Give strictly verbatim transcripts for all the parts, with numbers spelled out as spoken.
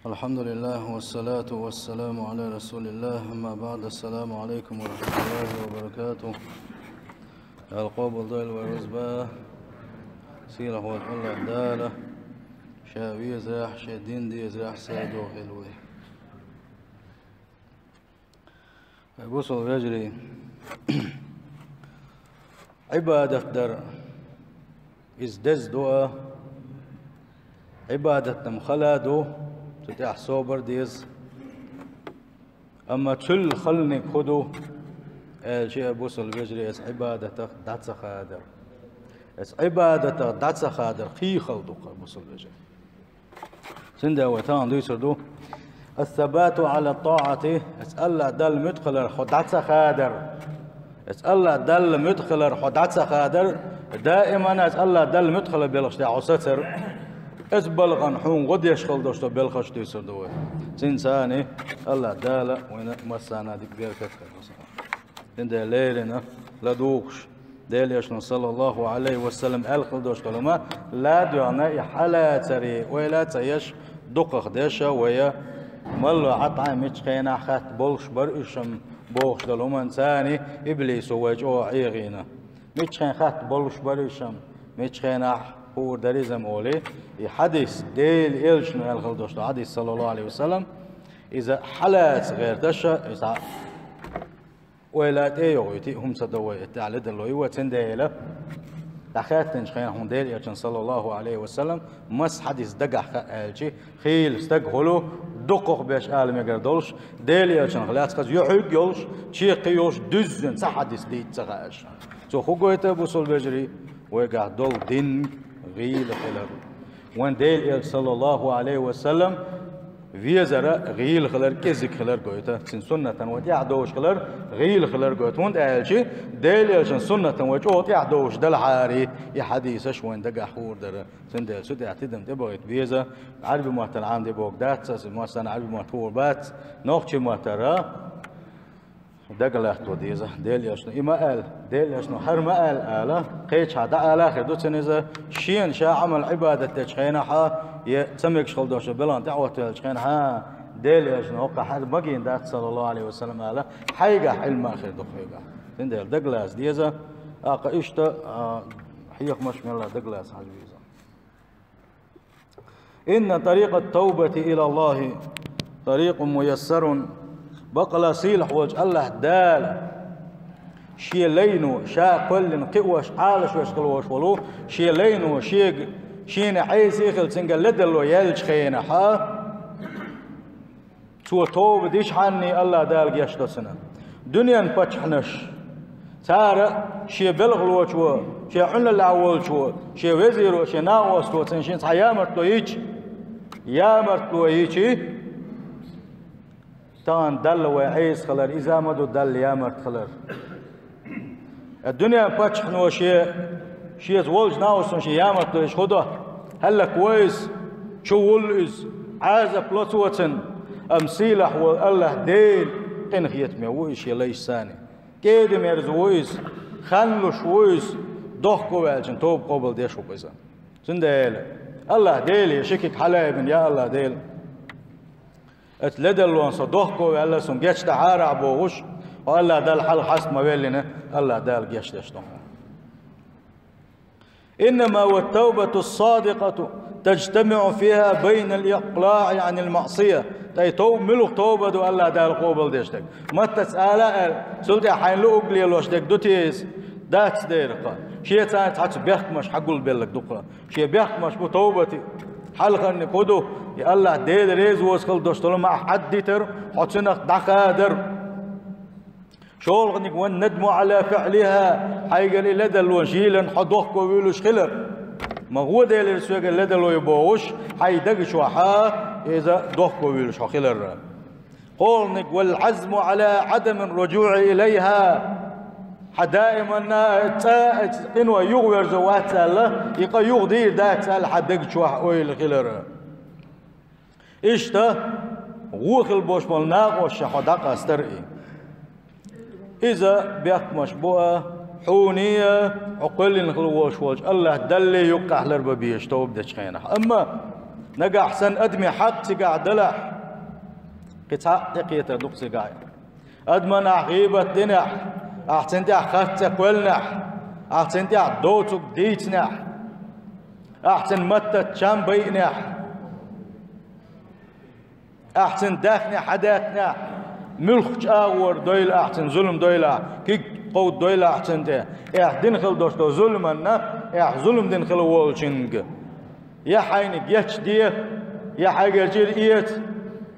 الحمد لله والصلاة والسلام على رسول الله، أما بعد، السلام عليكم ورحمة الله وبركاته. Дала къобалдойла вай рузба, сийлахь волчу АллахӀ Дала Ша везарехь, Шен дин дезарехь саго хила вай. Вай бусалба вежарий, Ӏибадат дар, иза деза ду а, Ӏибадат-м хала ду, цу тӀехь собар деза. Амма цул халаниг хӀун ду аьлча, бусалба вежарий, аса Ӏибадатах дӀа ца хадар. Аса Ӏибадатах дӀа ца хадар кхин хала ду-кх, бусалба вежарий. Цундела вай тахана дуьйцур ду: «Ас-сабату Ӏала т-таӀати», аса АллахӀ Далла муьтӀахь хилар хьо дӀа ца хадар. Аса АллахӀ Далла муьтӀахь хилар хьо дӀа ца хадар, даиман аса АллахӀ Далла муьтӀахь хилар белхаш тӀехь хьо сацар. Аса балхана хьуна гӀо деш хила долуш долу белхаш дуьйцур ду вай. Цуьнан царна АллахӀ Дала вайна массарна дика беркат хуьлда. Цундела леррина ладугӀуш, Делан Элчано, саллаллаху Ӏалайхи ва саллам, аьлла хила долуш долу хӀума ладоьгӀна, и хьалацаре ойла а ца еш, дукхах деш а вай, малло Ӏа тӀе миччу хенахь хатта болуш бара уьш-м бохуш долу хӀуманца иблисо вай чӀогӀа Ӏехийна. Миччу хенахь хатта болуш бара уьш-м, миччу хенахь хуур дара иза-м олий, и хьадис, Делан Элчано аьлла хила долуш долу хьадис, саллаллаху Ӏалайхи ва саллам, иза хьалаца гӀерташ а, иза ойла тӀе а йохуьйтий, хӀума ца до вай, тӀехь ледарло ю вай, цундела дӀахаьттинчу хенахь хьуна Делан Элчано, саллаллаху Ӏалайхи ва саллам, маса хьадис дагахь хаа аьлча, хийла стаг хуьлу, дукхах беш ала мегар долуш, Делан Элчанах лаьцна хаза юьхьиг йолуш, чекх йолуш, дуьззина цхьа хьадис дийца ца хаьаш. Цо хӀун гойту, бусалба вежарий? Вайгахь долу дин гӀийла хилар. Вайн Делан Элча, саллаллаху Ӏалайхи ва саллам, везар гӀийла хилар, кӀезиг хилар гойту. Цуьнан суннатана вай тӀаьхьа довш хилар гӀийла хилар гойту. ХӀунда аьлча Делан Элчан суннатана вай чӀогӀа тӀаьхьа довш делахьара, и хьадисаш вайн дагахь хуур дара. Цундела цу тӀехь тидам тӀебахийта беза. Ӏаьрби маттана Ӏамаде бохург дац аса, массарна Ӏаьрби мотт хуур бац, нохчийн маттара дага латто деза. Делан Элчано и ма аьлла, Делан Элчано хӀара ма аьлла ала, кхечахьа дӀаала хир ду цуьнан иза, шена ша Ӏамал-Ӏибадат дечу хенахь а, я ца мегаш хила долчу белхан тӀе Ӏоттавеллачу хенахь а, Делан Элчано хӀокхахь хӀара магийна дац, саллаллаху Ӏалайхи ва саллам, ала, хьайгахь Ӏилма а хир ду хьоьгахь. Цундела дага лаза деза, тӀаккха иштта, а, хьехамаш мелла дага лаза хьажа веза. «Инна тарикъат-тавбати илаллахи тарикъун муяссарун». Бакъала сийлахь волчу АллахӀ Дала Шен лайно, Ша кхоьллина кхиош, Ӏалашвеш хила волуш волу Шен лайно, Шега, Шена Ӏеса а хилла, цуьнга ледарло яьллачу хенахь а, цо тоба дичхьанний АллахӀ Дала гечдо цунна. Дуьненан паччахьнаш, цара шен белхалочо, шен Ӏуьналлехь волчо, шен везиро, шен накъосто цунна шен цхьа ямартло йича, ямартло йича, тахана Далла вай Ӏеса хилар, иза ма ду Далла ямарт хилар. Э, дуьненан паччахьно шен, шеца волчу накъостана шен ямартло йича хӀун до? ХӀаллакво иза, чувуллу иза, Ӏазап ло цо цунна. Амма сийлахь волу АллахӀ Дела къинхетаме ву иза шен лайшца. КӀеда-мерза ву иза, ханлуш ву иза, дохко ваьлча тоба къобалдеш ву иза. Цундела АллахӀ Деле ши куьг хьалаайбина, я АллахӀ Дела, оцу ледарлонах со дохко ваьлла, суна гечдахьара бохуш, хьо АллахӀ Далла хьалха хьаста ма веллина, АллахӀ Дала гечдеш ду хьуна. «Иннама хӀуа т-тавбату с-садикъату, таджтамиӀу фиха байнал икълаӀи Ӏанил маӀсия». Ткъа и тоба, муьлха тоба ду АллахӀ Дала къобалдеш дерг? Маттаца ала а аьлла, цул тӀаьхьа хьайна луург лелош дерг ду те иза? Дац дера-кха. Шен царна цхьацца бехкамаш хьагулбелларг ду-кха. Шен бехкамаш бу товбати. Хьалхарниг хӀун ду? И АллахӀ Дела реза воцу хила долуш долу ма хьаддитар, хьо цунах дӀахадар. ШолгӀаниг: «Ван-надму Ӏала фиӀлиха», хьайгара и ледарло йиллина хьо дохко вуьйлуш хилар. Ма гӀо делира соьгара ледарло ю бохуш, хьайн дага чохь а иза дохко вуьйлуш хьо хилар. КхоалгӀаниг: «Вал-Ӏазму Ӏала Ӏадамир-руджуӀи илайха». Хьан даиманна цкъа а оцу къино юхаверзо вац аьлла, и къа юхадийр дац аьлла, хьан дага чохь ойла хилар. Иштта гӀо хила болуш болу накъосташна хьо дӀакъастар и. Иза бехкамаш бу а, хьуний а, хьо кхоьллина хила волуш волчу АллахӀ Даллий юккъехь ларбан безаш тоба дечу хенахь. Амма Нагахь санна адамийн хьакъ цигахь далахь, кхин цхьа а тӀекхетар ду-кх цигахь. Адаман ахь гӀийбат динехь, ахь цунна тӀехь хатта цӀе кхоьллинехь, ахь цунна тӀехь доцург дийцинехь, ахь цунна маттаца чам байинехь, ахь цунна даьхни хьадаьхнехь, муьлххачу агӀор дойла ахь цунна, зулам дойла ахь, куьг кховдадойла ахь цунна тӀе, ахь дина хила долуш долу зуламанна, ахь зулам дина хила волчуьнга я хьайна гечде, я хьайгара чӀир эца,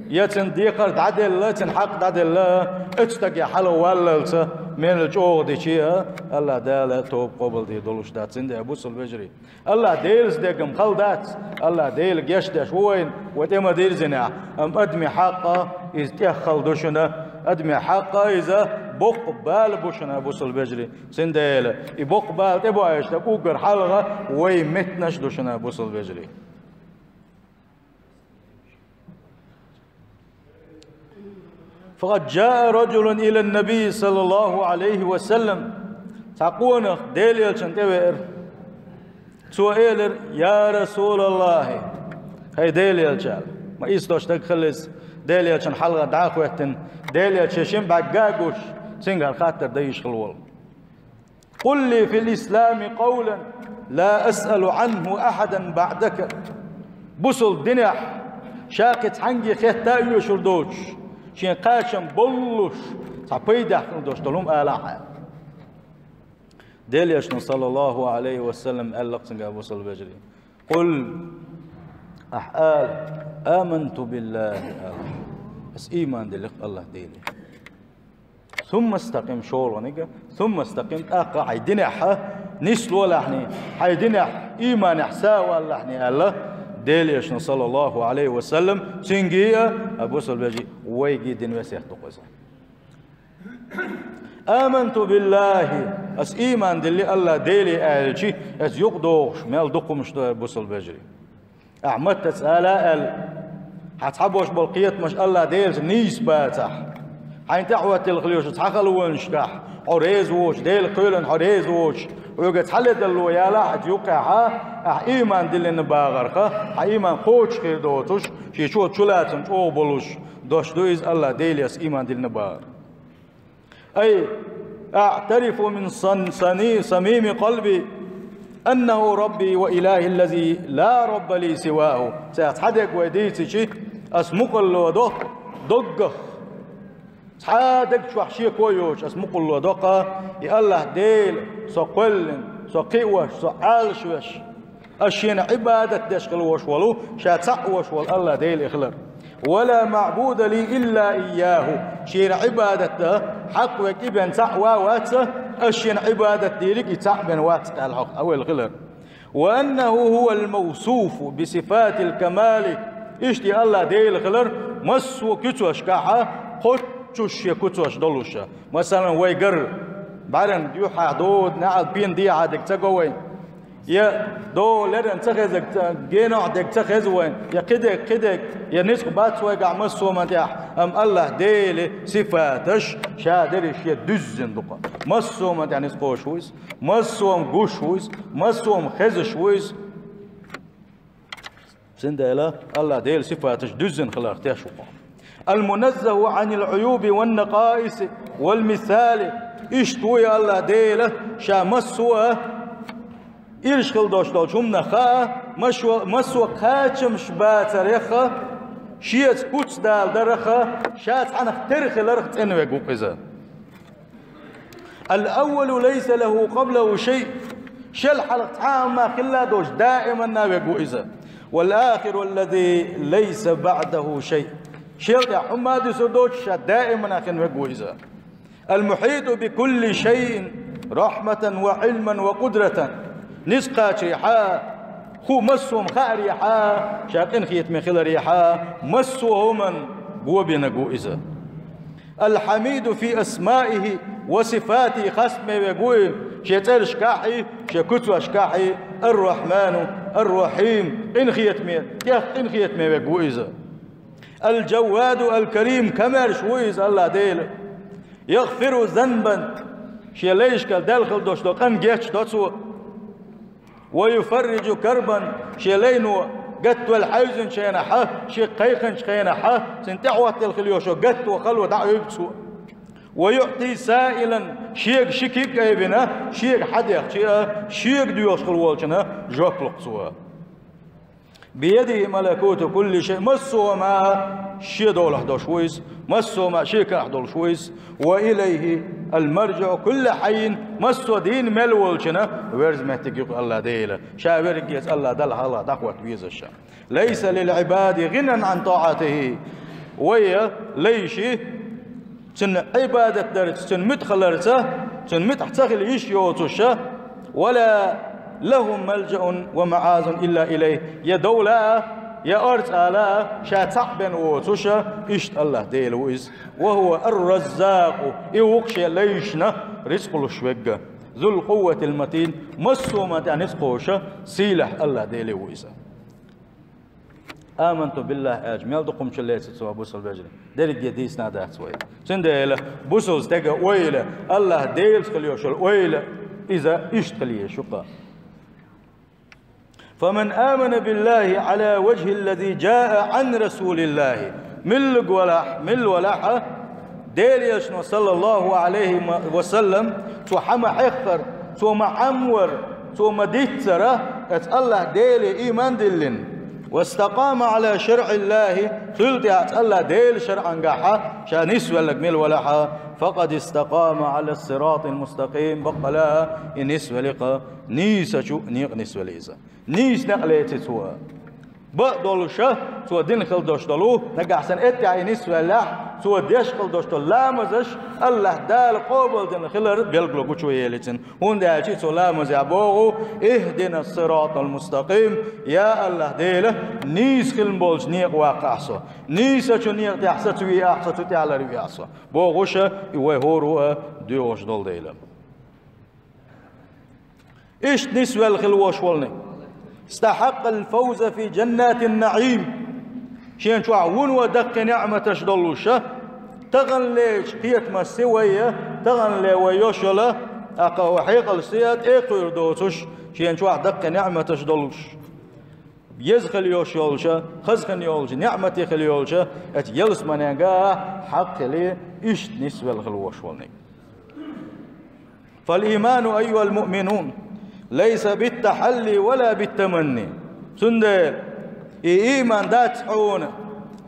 я цуьнан декхар дӀаделла, цуьнан хьакъ дӀаделла, оцу стаге хьала валлалц, мел чӀогӀа дича а, АллахӀ Дала тоба къобалдийр долуш дац, цундела, бусалба вежарий. АллахӀ Делаца дегам хала дац, АллахӀ Дела гечдеш ву вайна, вай тӀе ма-дирзинехь, амма адамийн хьакъ, иза тӀех хала ду шуна, адамийн хьакъ, иза боккха бала бу шуна, бусалба вежарий. Цундела и боккха бала тӀебоуьйтуш дерг уггар хьалха вай меттанаш ду шуна, бусалба вежарий. فقد جاء رجل إلى النبي صلى الله عليه وسلم. Цхьа къонах Делан Элчанна тӀевеара. Цо элира: «Я Расулаллахи, хӀай Делан Элча», ма иштта долуш стаг хилла иза, Делан Элчанна хьалха дӀа а хӀоьттина, Делан Элча шен бӀаьргга а гуш, цуьнгара хаттар дан йиш хилла волу. «قل لي في الإسلام قولا لا أسأل عنه أحدا بعدك». Бусалба динехь ша кхин цхьаьнгге хетта а оьшур доцуш, шен кхачам боллуш, цхьа пайдехь хила долуш долу хӀума ала ахь. Делан Элчано, саллаллаху Ӏалайхи ва саллам, аьлла-кх цуьнга, бусалба вежарий: «Къул», ахь ала: «Аманту биллахи», ала. Ас ийман диллира-кх АллахӀ Деле. «Сумма стакъим», шолгӀаниг, «сумма стакъим», тӀаккха хьайн динехь нислолахьний, хьайн динехь, ийманехь сов валалахьний, аьлла Делан Элчано, саллаллаху Ӏалайхи ва саллам, цуьнга а, бусалба вежарий, вайга а дина весет ду-кх иза. «Аманту биллахи», ас ийман диллира АллахӀ Деле аьлча, аса юкъадогӀуш мел дукха хӀумаш ду, бусалба вежарий. Ахь маттаца ала а аьлла, хьан цхьаболуш болу кхетамаш АллахӀ Делаца нийса бацахь, хьайна тӀехӀоьттина хила йолчу цхьа халонашкахь хьо реза воцуш, Делан кхелана хьо реза воцуш, хьоьга цхьа ледарло ялахь а, иза юккъехь, ахь ийман диллина бахарх, хьан ийман кхочуш хир доцуш, шен чо чулацам чӀогӀа болуш дош ду иза, АллахӀ Деле ас ийман диллина бахар. «أي أعترف من صن-، صني-، صميم قلبي أنه ربي وإلهي الذي لا رب لي سواه». Цхьа дерг вай дийцича, ас мукъарло до доггах, цхьа дерг чохь шеко а йоцуш, ас мукъарло до-кх, и АллахӀ Дела, со кхоьллина, со кхиош, со Ӏалашвеш, ас шена Ӏибадат деш хила волуш волу, ша цхьаъ волуш волу АллахӀ Дела и хилар. «Ва ла маъбуда ли илла ийяху». Шена Ӏибадат дан хьакъ верг и бен цхьаъ ван вац, ас шена Ӏибадат дийриг и цхьаъ бен вац, аьлла хьо, а вел хилар. «Ва аннаху хӀувал мавсуфу би сифатил камали». Иштта и АллахӀ Дела хилар массо а куьцашкахь кхоччуш шен куьцаш долуша. Масалан, вай гар бӀаьран юьххьехь дода неӀал пена дехьа дерг ца го вайн. Я догӀу леррина ца хезаг ца, генахь дерг ца хеза вайн, я кхидерг, кхидерг, я ницкъ бац вайгахь массо а хӀуманна тӀехь, амма АллахӀ Делан сифаташ ша дерриш шен дуьззина ду-кх. Массо а хӀуманна тӀехь ницкъ кхочуш ву иза, массо а хӀума гуш ву иза, массо а хӀума хезаш ву иза. Цундела АллахӀ Делан сифаташ дуьззина хиларх теш ву-кх. «Ал-муназзаху Ӏанил Ӏуюби ван накъаиси вал мисали». Иштта ву и АллахӀ Дела, ша массо а ирча хила долуш долчу хӀуманах хаа, массо, массо а кхачамаш бацарех а, шеца куц даладарх а, ша цхьанах тера хиларх цӀена верг ву-кх иза. «Ал-аввалу лайса лаху къаблаху шай». Шел хьалха цхьа а хӀума хилла а доцуш, даиманна верг ву иза. «Вал-ахиру аллази лайса баъдаху шай». Шел тӀехь хӀума а дуьсур доцуш, ша даиманна хин верг ву иза. «Ал-мухьиту би кулли шайин рахматан ва Ӏилман ва къудратан». Ницкъ кхачарехь а, хӀу массо а хӀума хаарехь а, ша къинхетаме хиларехь а, массо а хӀуманна го бинарг ву иза. «Ал-хьамиду фи асмаихи ва сифатихи», хастаме верг ву и шен цӀерашкахь а, шен куьцашкахь а, «Ар-Рахьману, Ар-Рахьим», къинхетаме, тӀех къинхетаме верг ву иза. «Ал-Джавваду, Ал-Карим», камаьрша ву иза АллахӀ Дела. «Ягъфиру занбан», шен лайшкара даьлла хила долуш долу къан гечдо цо. «Ва юфарриджу карбан», шен лайно Гатвала хьаьвзинчу хенахь, шега кхайкхинчу хенахь, цуьнан тӀехӀоттаелла хила йолу гатто хало дӀа а уьйбу цо. «Ва юъти саилан», шега ши куьг а айбина, шега хьадехча а, шега доьхуш хила волчунна жоп ло-кх цо. «Биядихи малакуту кулли шай», массо а хӀума шен долахь долуш ву иза, массо а хӀума шен карахь долуш ву иза. «Ва илайхи ал-маржиъу кулли хьаййин», массо а дийна мел волчунна верза меттиг ю-кх АллахӀ Дела. Ша верригге а АллахӀ Далла хьалха дӀахӀотта везаш. «Лайса лил-Ӏибади гӀинан Ӏан тӀаӀатихи». Вай лайшна Цуьнан Ӏибадат дарца, Цуьнан муьтӀахь хиларца, Цуьнан муьтӀахь ца хила йиш йоцуш, «ва ла лахӀум малжаъун ва маӀазун илла илайхи», я довла а, я орца ала а, ша цхьаъ бен воцуш, иштта АллахӀ Дела ву иза. «Ва хӀува ар-Раззакъу», и ву-кх шен лайшна рицкъ луш верг. «Зул-къувватил-матин», массо а хӀуманна тӀехь ницкъ кхочуш, сийлахь АллахӀ Дела ву иза. «Аманту биллахӀ», аьлча, мел дукха хӀума чулацара цо, бусалба вежарий. Дерриге дийцина дац вай. Цундела бусалба стеган ойла, АллахӀ Делаца хила йолуш йолу ойла, иза иштта хила езаш ю-кх. «Фаман амана биллахӀи Ӏала важхӀи ллази жаа Ӏан расулиллахӀи». Муьллиг валахь, милла валахь, Делан Элчано, саллаллахӀу Ӏалайхи ва саллам, цо хьан ма-хьеххара, цо ма-Ӏаммара, цо ма-диццара, оцу АллахӀ Деле ийман диллина. «Вастакъама Ӏала шарӀиллахӀи», цул тӀаьхьа оцу АллахӀ Делан шарӀангахь ша нисвелларг милла валахь, «факъад истакъама Ӏала ссиратил мустакъим», баккъала а и нисвели-кх, нийсачу некъа нисвели иза. Нийса некъ леци цо. Бакъдолуш, цо дина хила долуш долу, нагахь санна эттехь и нисвеллехь, цо деш хила долуш долу ламазаш АллахӀ Дала къобалдина хилар билгало гучуели цуьнан. ХӀунда аьлча цо ламазехь боху: «Ихдина ссиратал мустакъим», я АллахӀ Дела, нийса хилла болчу некъа ваккха ахь со. Нийсачу некъа тӀехь сацаве ахь со, цу тӀехь ларве ахь со. Бохуш, и вай хӀора а доьхуш долу дела. Иштта нисвелла хила волуш волниг. «Стахьаккъал фавза фи жаннатин наӀим». Шен чохь вуно даккхий неӀматаш долуш, таханлерчу кхетамашца вай, таханле вай йо шуьла, тӀаккха хьекъалшца тӀекхуьур доцуш, шен чохь даккхий неӀматаш долуш. Еза хила йолуш йолча, хаза хила йолча, неӀмате хила йолча, оцу ялсаманенга хьакъ хилий, иштта нисвелла хила волуш волниг. «Фал-ийману, айюхал-муъминун, лайса бит-тахьалли ва ла бит-таманни». Цундела и ийман дац хьуна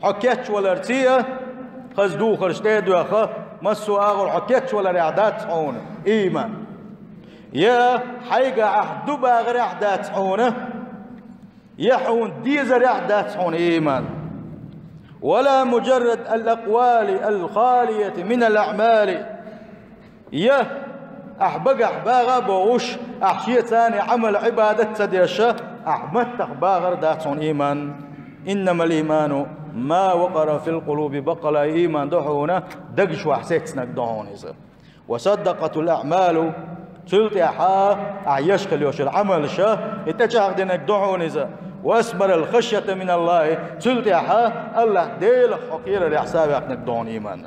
хьо кечваларций а, хаза духарш тӀе а доьхна, массо а агӀор хьо кечваларехь дац хьуна ийман. Я хьайгахь ахь ду бахарехь дац хьуна, я хьуна дезарехь дац хьуна ийман. «Ва ла муджаррад ал-акъвали ал-халияти минал аӀмали». Я ахь багахь багӀа а бохуш, ахь шеца Ӏамал-Ӏибадат ца деш, ахь маттах бахар дац хьуна ийман. «Иннамал ийману ма вакъара фил къулуби», баккъала ийман ду хьуна, дагчохь сецнарг ду хьуна иза. «Ва саддакъатул аӀмалу», цул тӀаьхьа ахь еш хила йолуш йолу Ӏамалш, и тӀечӀагӀдинарг ду хьуна иза. «Ва асмарал хашйата миналлахӀи», цул тӀаьхьа АллахӀ Делах хьо кхерарехь саваьккхинарг ду хьуна ийман.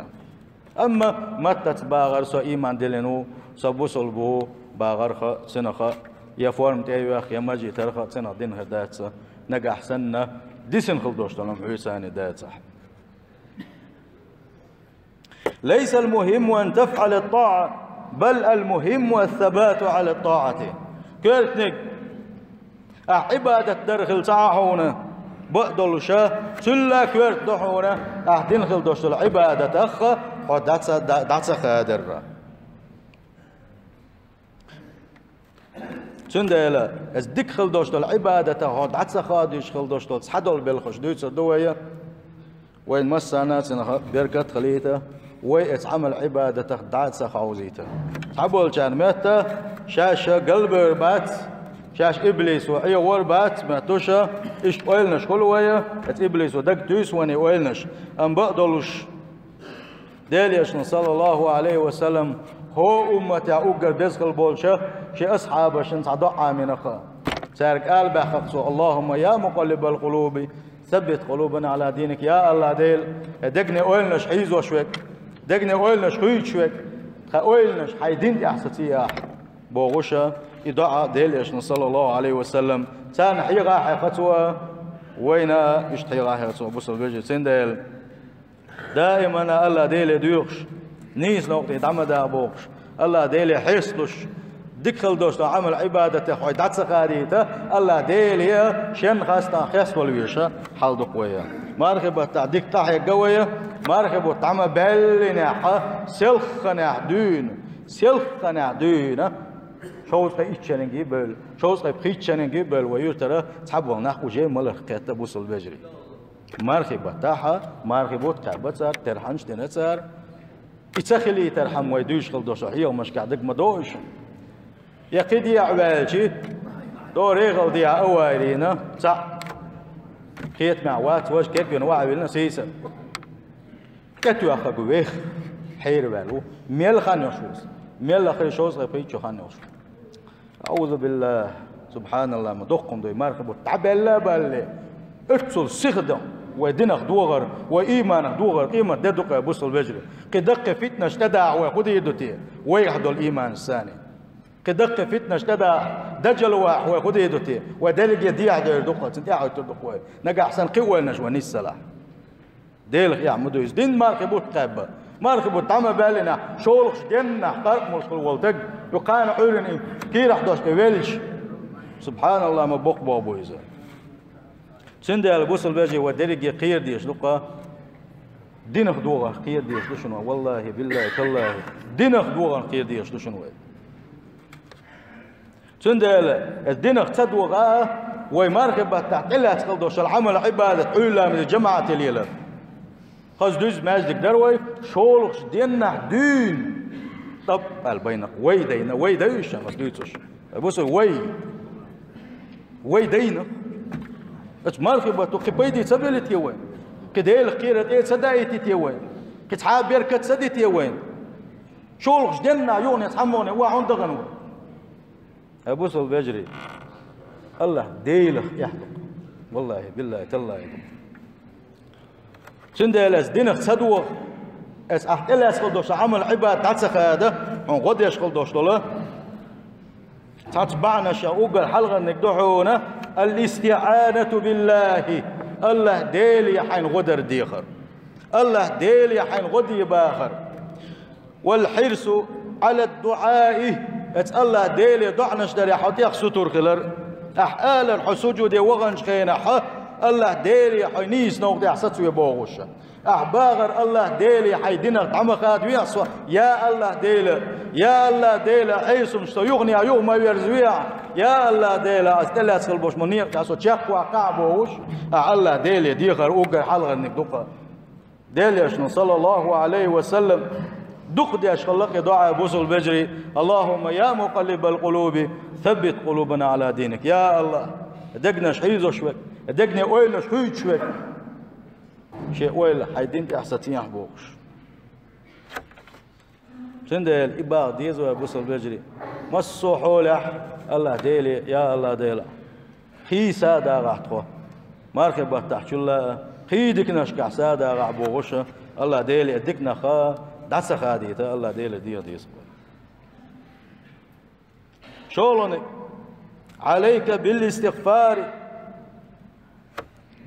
Амма маттаца бахар со ийман диллина ву, со бусалба ву бахарх а, цунах а, я форма тӀе а йоьхна, я мажитарх а, цунах дина хир дац, нагахь санна дисина хила долуш долу хӀума хьуьйсани дацахь. «Лайсал мухӀимму ан тафӀала ттаӀа, бал ал-мухӀимму ас-сабату Ӏала ттаӀати». Коьртаниг, ахь Ӏибадат дар хила ца Ӏа хьуна, бакъдолуш, цул а коьрта ду хьуна, ахь дина хила долуш долу Ӏибадатах хьо дӀа ца, дӀа, дӀа ца хадарра. Цундела, иза дика хила долуш долу Ӏибадатах хьо дӀа ца хадийча хила долуш долу цхьадолу белхаш дуьйцур ду вай. Вайн массарна а цунах беркат а хилийта, вай оцу Ӏамал-Ӏибадатах дӀа а ца хьовзийта. Цхьаболчарна моьтту, шаьш галбевр бац, шаьш иблисо Ӏехор бац моьттуш, иштта ойланаш хуьлу вай, оцу иблисо дага туьйсу вайн ойланаш, амма бакъдолуш. Делан Элчано, саллаллахӀу Ӏалайхи ва саллам, хӀокху умматехь уггар беза хила болчу шен асхьабашна цхьа доӀа Ӏамийна-кх. Цаьрга ала баьхна-кх цо: «АллахӀумма я мукъаллибал къулуби, саббит къулубана Ӏала диник». Я АллахӀ Дела, хӀара дегнийн ойланаш хьийзош верг, дегнийн ойланаш хуьйцуш верг, тхан ойланаш хьайн дин тӀехь сацийта ахь. Бохуш, и доӀа Делан Элчано, саллаллахӀу Ӏалайхи ва саллам, царна хьеха а хьаьхна цо: Вайна иштта хьехахьа цо, бусалба вежарий, цундела даимана АллахӀ Деле доьхуш, нийса новкъа тӀе дӀа ма даха бохуш, АллахӀ Деле хьесталуш, дика хила долчу Ӏамал-Ӏибадатех хьо дӀа ца хадийта, АллахӀ Деле шен хастам хеставала везаш хьал ду-кх вай. Мархи баттахь дика къахьегна вай, мархи бутт дӀа ма баьллинехь, селханехь дуьйна, селханехь дуьйна, шовзткъе итт шеринге а бевлла, шовзткъе пхийтта шеринге а бевлла вай юьртара цхьаболу нах уже маларх кхетта, бусалба вежарий. Мархи баттахь, мархи бутт кхаьбна цара, терхьанаш дина цара. И ца хилийтархьама вай дуьйцуш хила долчу хьехамашкахь дага ма догӀу шуна. Я кхин дехьа ваьлча, дӀа регӀал дехьа а вайрийна, цхьаъ кхетамехь вац, важа кегвина охьавиллина сийсара. ТӀетоьхнарг вех хьераваьлла ву. Мел хан йолуш ву иза? Мел лахара шовзткъе пхийтта шо хан йолуш ву. АӀузубиллахӀ, субхьаналлахӀ, ма доккха хӀума ду и мархи бутт. ДӀабаьлла а баьллий, оццул сиха ду вай динах догӀар, вай ийманах догӀар къемат де ду-кх, бусалба вежарий. Кхин даккхий фитнаш тӀедаха вай хӀун дийр ду те, вайгахь долу ийманашца? Кхин даккхий фитнаш тӀедаха, дажал ваха вай хӀун дийр ду те, вай дерриге дехьа девр ду-кх, цунна тӀаьхьахӀуьттур ду-кх вай, нагахь санна кхин ойланаш вай нисъялахь. Делах эхь ма ду иза. Динан мархи бутт кхаьбна. Мархи бутт дӀа ма баьллинехь, шолгӀачу денна къаркъа молуш хилла волу стаг, и кхана Ӏуьйранна и кийрахь дош тӀе велча, субхьаналлахӀ, ма боккха бохам бу иза. Цундела, бусалба вежарий, вай дерриге кхера дезаш ду-кх, динах догӀарх кхера дезаш ду шуна вай. ВаллахӀи, биллахӀи, таллахӀи, динах догӀарх кхера дезаш ду шуна вай. Цундела, иза динах ца догӀа а, вай мархи баттахь тӀелаьцна хила долуш долу Ӏамал-Ӏибадат, Ӏуьйра ламазий жамаӀате лелар. Хаза дуьззина маьждиг дара вай, шолгӀачу деннахь дуьйна. ТӀап аьлла байна-кх, вай дайна, вай дай уьш, аса дуьйцуш. Ай, бусалба, вай. Вай дайна. Оцу мархи батто кхин пайде ца белли те вай? Кхин Делах кхерар тӀе ца даийти те вай? Кхин цхьа а беркат ца ди те вайна? ШолгӀачу денна юхане цхьаммо а вахана дахана вай. Ай, бусалба вежарий, АллахӀ Делах эхь ду-кх. ВаллахӀи, биллахӀи, таллахӀи ду-кх. Цундела иза динах ца догӀа, иза ахь тӀелаьцна хила долуш долу Ӏамал-Ӏибадат дӀа ца хада, хьуна гӀо деш хила долуш долу цхьацца бахьанаш уггар хьалхарниг ду хьуна: ал-истиӀанату биллахӀи, АллахӀ Деле хьайна гӀо дар дехар, АллахӀ Деле хьайна гӀо де бахар. Вал хьирсу Ӏала дуӀаи, оцу АллахӀ Деле доӀанаш дарехь хьо тӀех сутур хилар. Ахь алар хьо сужуде ваханчу хенахь, АллахӀ Деле хьо нийса новкъа тӀехь сацаве бохуш. Ахь бахар АллахӀ Деле хьайн динах дӀа ма хадавехьа со, я АллахӀ Дела, я АллахӀ Дела, хьесамаш со юханехь юха ма верзавехьа, я АллахӀ Дела, аса тӀелаьцна хила болуш ма некъа со чекхваккхахьа бохуш, ахь АллахӀ Деле дехар уггар хьалхарниг ду-кх. Делан Элчано, саллаллахӀу Ӏалайхи ва саллам, дукха деш хилла-кх и доӀа, бусалба вежарий: «Аллахумма я мукъаллибал къулуби, саббит къулубана Ӏала диник». Я АллахӀ, дегнаш хьийзош верг, дегне ойланаш хьуьйцуш верг, шен ойла хьайн дин тӀехь сацахьа бохуш. Цундела и бала деза вай, бусалба вежарий. Массо а хьолехь АллахӀ Деле, я АллахӀ Дела, кхин а са а дагӀахь тхо. Мархи баттахь чулла а, кхин а диканашкахь са а дагӀахь бохуш, АллахӀ Деле диканах дӀа ца хадийта, АллахӀ Деле деха деза вай. ШолгӀаниг: «Ӏалайка бил истигъфари».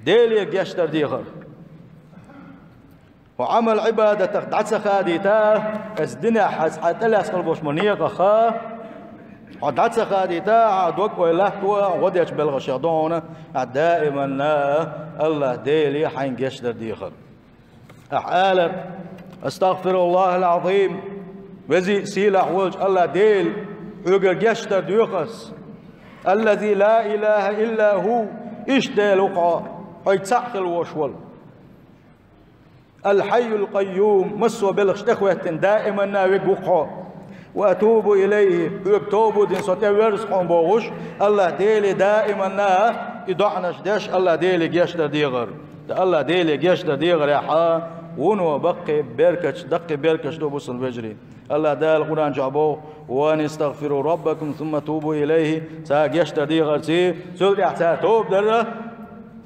Деле гечдар дехар. Хьо Ӏамал-Ӏибадатах дӀа ца хадийта, оцу динехь хьайна тӀелаьцна хила болуш болу некъах хьо дӀа ца хадийта, хьан дог-ойла латто, гӀо дечу белхашех ду хьуна, ахь даиманна АллахӀ Деле хьайна гечдар дехар. Ахь алар: «АстагъфируллахӀал Ӏазим, везий а, сийлахь волчу АллахӀ Дела, хьоьгара гечдар доьху ас. Аллази ла илахӀа илла хӀу, иштта Дела ву-кх хьо, хьо цхьаъ хила волуш волу. Ал-Хьаййул Къайюм, массо а белхаш тӀехӀоьттина, даиманна верг ву-кх хьо. Ва атубу илайхӀи, хьоьга тоба дина со тӀеверза хьуна», бохуш, АллахӀ Деле даиманна и доӀанаш деш, АллахӀ Деле гечдар дехар. ТӀаккха АллахӀ Деле гечдар дехарехь вуно баккхий беркаташ, даккхий беркаташ ду, бусалба вежарий. АллахӀ Дала Къуръан чохь боху: «Ва ан истагъфиру раббакум сумма тубу илайхӀи». Цара гечдар дехарций, цул тӀаьхьа цара тоба дарра,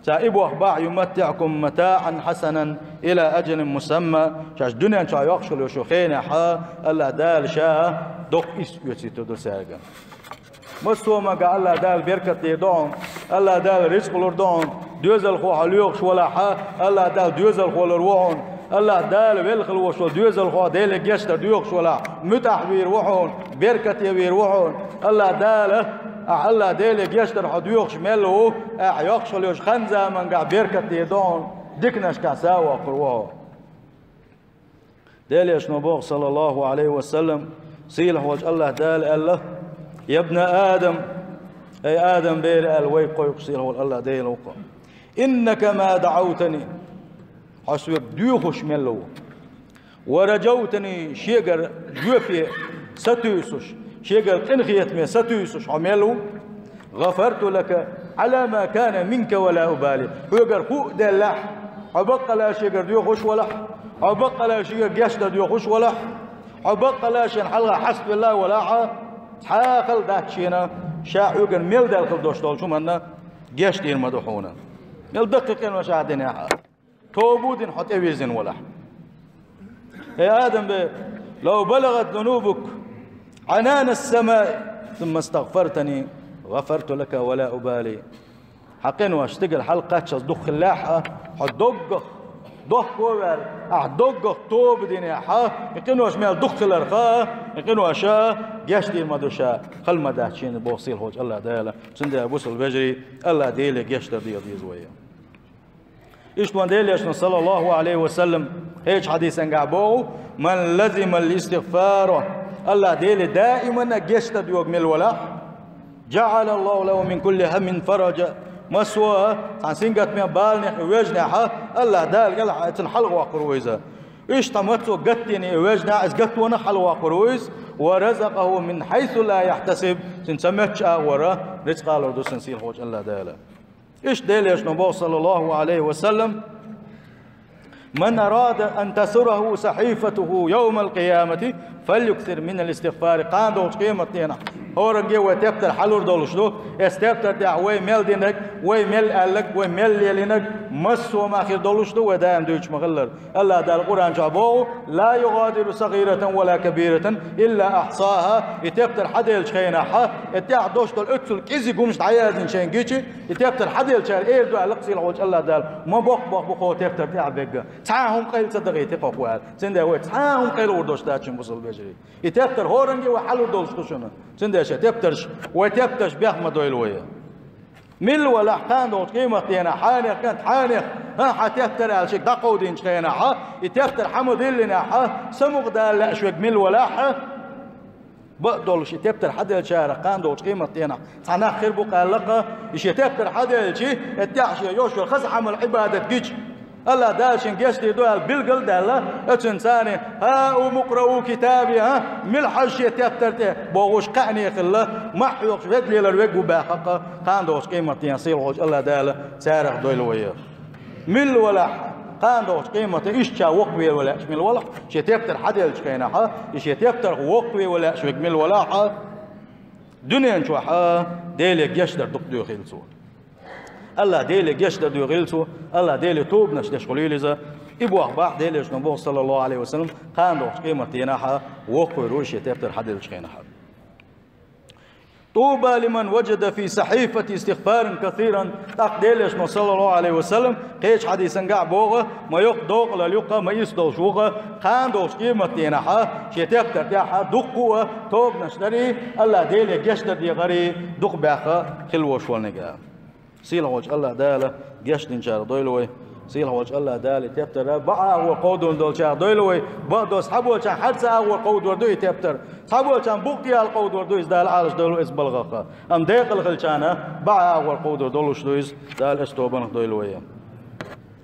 цара и боху бахь: «ЮматтиӀкум матаӀан хьасанан ила ажалин мусамма». Шаьш дуьнен чохь йоккхуш хила йолу хенахь, АллахӀ Дала Ша доккха иштта оьцуьйтур ду цаьрга. Массо а хӀуманга АллахӀ Дала беркат дийр ду хьуна, АллахӀ Дала рицкъ лур ду хьуна, Доьзалхо хьо лоьхуш валахь, АллахӀ Дала доьзалхо лур ву хьуна. АллахӀ Дала велхалвош волу доьзалхо Деле гечдар доьхуш валахь, муьтӀахь вийр ву хьуна, беркате вийр ву хьуна. АллахӀ Дала, ахь АллахӀ Деле гечдар хьо доьхуш мел ву, ахь йоккхуш йолу йолчу хан-замангахь беркате до хьуна, диканашкахь са а воккхур ву хьо. Делан Элчано боху, саллаллаху Ӏалайхи ва саллам, сийлахь волчу АллахӀ Дала аьлла: «Я бна Адам, ай Адам бер», аьлла, вай кхойкхуш сийлахь волу АллахӀ Дела ву-кх. «Иннака ма даӀавтани», хьо соьга доьхуш мел ву. «Ва раджавтани», шегара жоьпе сатуьйсуш, шегара къинхетаме сатуьйсуш хьо мел ву. «ГӀафарту лака Ӏала ма кана минка ва ла убали». Хьоьгара хӀуъа деллехь, хьо баккъала шегара доьхуш валахь, хьо баккъала шегара гечдар доьхуш валахь, хьо баккъала шена хьалха хьаставелла а валахь, цхьа а хала дац шена, ша хьоьгара мел даьлла хила долуш долчу хӀуманна гечдийр ма ду хьуна. Мел даккхий къинош ахь динехь а. Тоба а дина хьо тӀевирзина валахь. Хей Адам бер, «лав балагӀат зунубука Ӏанана ссамаи, сумма стагӀфартани, гӀафарту лака ва ла убали». Хьан къинош стигала хьалакхаччалц дукха хиллехь а, хьо доггах, дохко а ваьлла, ахь доггах тоба динехь а, и къинош мел дукха хилар хаа, и къиноша гечдийр ма ду ша, хала ма дац шена боху сийлахь волчу АллахӀ Дала. Цундела, бусалба вежарий, АллахӀ Деле гечдар дехар деза вай. Иштта вайн Делан Элчано, саллаллаху Ӏалайхи ва саллам, кхечу хьадисангахь боху: «Ман лазимал истигъфара», АллахӀ Деле даимана гечдар доьхуш мел валахь, «жаӀалаллаху лаху мин кулли хӀаммин фараджа». Массо а цхьана сингаттаме баланехь вежнехь а, АллахӀ Дала кӀелхьара цунна хьалхавоккхур ву иза. Иштта массо а гатдина вежнехь а, иза гатдонах хьалхавоккхур ву иза. «Ва разакъаху мин хьайсу ла яхьтасиб». Цуьнан ца моьттучу агӀора рицкъа лур ду цунна сийлахь волчу АллахӀ Дала. Иштта Делан Элчано боху, саллаллаху Ӏалайхи ва саллам: «Ман арада ан тасурраху сахьифатуху йовмал къиямати, фалюксир минал истигъфари». Кхана долчу къематдийнахь хӀоранге вай тептар хьалур долуш ду. Эс тептар тӀехь вай мел динарг, вай мел аьлларг, вай мел лелийнарг массо а ма хир долуш ду, вай даим дуьйцуш ма-хиллара. АллахӀ Дала Къуръан чохь боху: «Ла югӀадиру сагӀиратан ва ла кабиратан илла ахьсаха». И тептар хьаделлачу хенахь, и тӀехь долуш долу оццул кӀезиг хӀумнаш дӀаяздина шайна гича, и тептар хьаделлачара эр ду аьлла-кх сийлахь волчу АллахӀ Дала: «Ма боккха-боккха бу кхо тептар тӀехь бегга. Цхьа а хӀума къайла ца дахийти-кх хӀокхо», аьлла. Цундела вай цхьа а хӀума къайла лур долуш дац шуна, бусалба вежарий. И тептар хӀоранге вай хьалур долуш ду шуна. Цундела шайн тептарш, вай тептарш бех ма дойла вай. Милла валахь кхана долчу къематдийнахь, хьенех кӀант, хьенех, хӀан, хьан тептар аьлла шега дӀакховдийначу хенахь, и тептар хьан ма диллинехь, самукъадала лаьа шега милла валахь, бакъдолуш и тептар хьаделлачарах кхана долчу къематдийнахь цхьа нах хир бу-кх аьлла-кх, и шен тептар хьаделлачи, и тӀехь шен йолуш йолу хаза Ӏамал-Ӏибадат гича, АллахӀ Дала шен гечдийр ду аьлла билгал а даьлла, оцунна царна: «ХӀауму икърау китабия», хӀан, мила хьажа шен тептар тӀе, бохуш кхаъне хилла, мах хьоькхуш ведда лелар верг ву баьхна-кх, кхана долчу къематдийнахь сийлахь волчу АллахӀ Дала царах дойла вай. Милла валахь, кхана долчу къематдийнахь иштта ша воккхавер валахь, мила валахь, шен тептар хьаделлачу хенахь, и шен тептарх воккхавер валахь, шега мила валахь, дуьнен чохь Деле гечдар дукха доьхийла цо. АллахӀ Деле гечдар доьхийла цо, АллахӀ Деле тобанаш деш хуьлийла иза. И боху бахь Делан Элчано боху, саллаллаху Ӏалайхи ва саллам, кхана долчу къематдийнахь воккхавер ву шен тептар хьаделлачу хенахь. «Туба лиман ваджада фи сахьифати истигъфаран касиран». ТӀаккха Делан Элчано, саллаллаху Ӏалайхи ва саллам, кхечу хьадисангахь боху: «Ма йоккха докъалал ю-кх, ма ирс долуш ву-кх кхана долчу къематдийнахь шен тептар тӀехь дуккха а тобанаш дарий, АллахӀ Деле гечдар дехарий дукха баьхна хила волуш волниг», аьлла. Сийлахь волчу АллахӀ Дала гечдинчарах дойла вай. Сийлахь волчу АллахӀ Дала и тептар бакъ агӀор кховдийна долчарах дойла вай. Бакъдолуш цхьаболчарна хӀара цхьа агӀор кховдор ду и тептар. Цхьаболчарна букъ тӀехьа кховдор ду иза, Дала Ӏалаш дойла вай оцу балхах. Амма декъала хиллачарна бакъ агӀор кховдор долуш ду иза, Дала оцу тобанах дойла вай.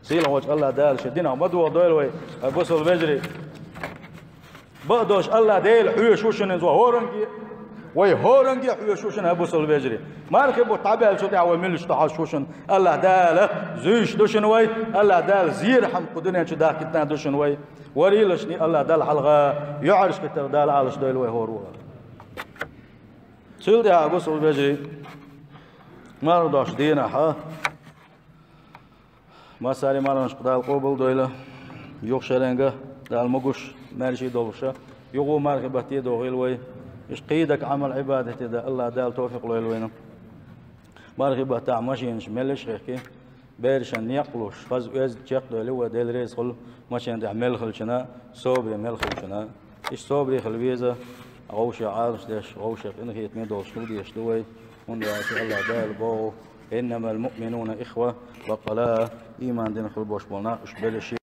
Сийлахь волчу АллахӀ Дала шен динах ма дохадойла вай, ай бусалба вежарий. Бакъдолуш АллахӀ Дела хьоьжуш ву шуна иза вай хӀоранге, вай хӀоранге хьоьжуш ву шуна, ай бусалба вежарий. Мархи бутт дӀабаьллачул тӀаьхьа вай муьлш ду хьожуш ву шуна. АллахӀ Дала зуьйш ду шуна вай, АллахӀ Дала зерхьама кху дуьнен чу дахкийтина ду шуна вай. Варийлашний АллахӀ Далла хьалха юьхьӀаьржа хӀиттар Дала Ӏалаш дойла вай хӀора ву. Цул тӀаьхьа, бусалба вежарий, марха дохучу дийнахь, массари марханашка Дала къобал дойла, юха шеренга Дала могуш, маьрша долуша, юха мархи батте дохийла вай. Иштта кхидага Ӏамал-Ӏибадате дан АллахӀ Дала тофикъ лойла вайна. Мархи баттахь машинаш меллаш а хехкий, Берашан некъ луш, хаза оьзда чекхдойла вай, Дела реза хуьлда, машен тӀехь мел хилча а, собаре мел хилча а. Иштта собаре хила веза, вовшех Ӏалашдеш, вовшех къинхетаме долуш хила дезаш ду вай, хӀунда аьлча АллахӀ Дала боху: «إنما المؤمنون إخوة», баккъала, ийман дина хила болуш болу нах уьш бераш